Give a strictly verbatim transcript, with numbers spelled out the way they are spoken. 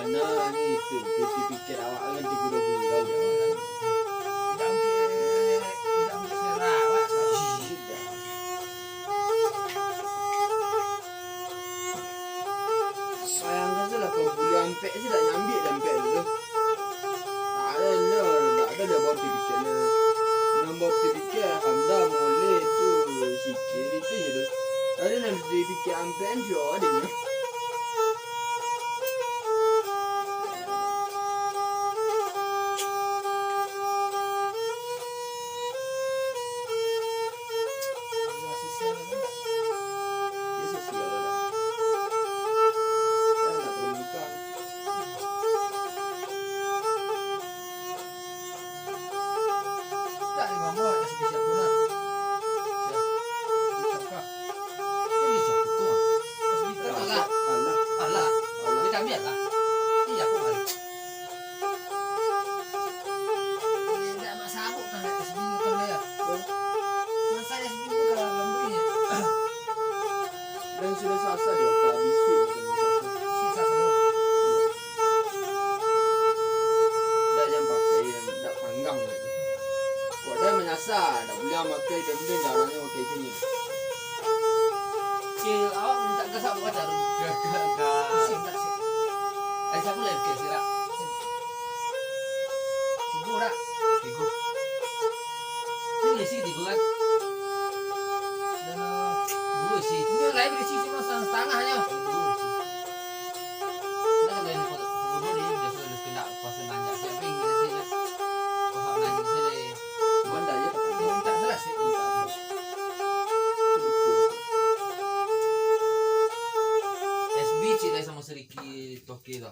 Nah, ni tu, pikir-pikir awak kan tigo ribu dah, dah. Jangkrik, jangkrik serawak. Sayang sajo lah, pambuli ampek se dak nyambiak dek ampek tu. Tak ado nyo, dak ado nyo bawa pikir nyo. Nan bawa pikir Hamda moleh tu, sikit itu je tu. Ado nan pikir ampek kan, sio ado nyo. Alah, alah. Alah. Alah. Kita ambil lah. Iya, aku balik. Eh, dak mak sabuk kan, S B U kan, ya? Masa S B U kalau belum beli, ya? Dan sudah sasa dia, ka habis sih, macam sasa. Sih sasa dulu. Dak yang pakai, yang dak panggang, ya. Kok dah menyasa, dak boleh makai, dan mungkin jarangnya makai itu ni. Cil, awak minta gasak buat baru. Gasak, gasak. Pusing tak sih? Ada siapa lagi kira-kira? Tigo dak? Tigo. Ini boleh isi tigo kan? Dah. Duo isi. Ini lain berisi cuma setengah-setengahnya. Duo isi. Nah, kalau ini pokok-pokok dulu ni, biasa ada kena pasal nanjak siapa yang kita sih, kan? Pasal nanjak sih deh. Cuman dah, ya, tak ada. Minta salah sih, minta salah. S B cik dah sama sedikit toke dah.